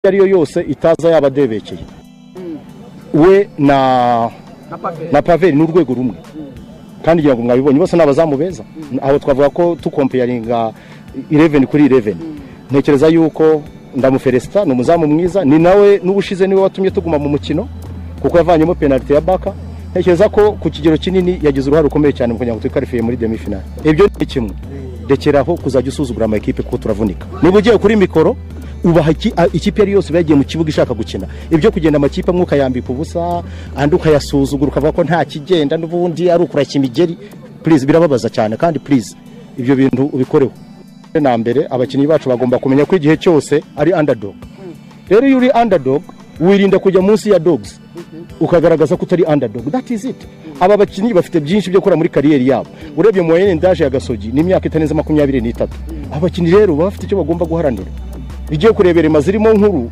Ariyo yose itaza yabadebekeye we na Paveri ni urwego rumwe, kandi ngira ngo mwabibonye, bose ni abazamu beza. Aho twavuga ko tucomparinga 11 kuri 11. Ntekereza yuko ndamufelicita, ni umuzamu mwiza, ni nawe n'ubushize niwe watumye tuguma mu mukino kuko yavanyemo penalty ya Baka. Ntekereza ko ku kigero kinini yagize uruhare rukomeye cyane mu kugira ngo twiqualifiye muri demi finale. Ibyo ni kimwe. Rekeraho kuzajya usuzugura ama ekipe kuko turavunika. Niba ugiye kuri mikoro, ubaha ikipe ari yose iba yagiye mu kibuga ishaka gukina. Ibyo kugenda amakipe amwe ukayambika ubusa, andi ukayasuzugura, ukavuga ko nta kigenda n'ubundi ari ukurashya imigeri, please, birababaza cyane. Kandi please, ibyo bintu ubikoreho. Na mbere abakinnyi bacu bagomba kumenya ko igihe cyose ari underdog. Rero iyo uri underdog, wirinda kujya munsi ya dogs, ukagaragaza ko utari underdog. That is it. Aba bakinnyi bafite byinshi byo gukora muri carrière yabo. Urebye moyenne d'âge ya Gasogi ni imyaka itarenze 23. Abakinnyi rero baba bafite icyo bagomba guharanira. Igiye kurebera zirimo nkuru.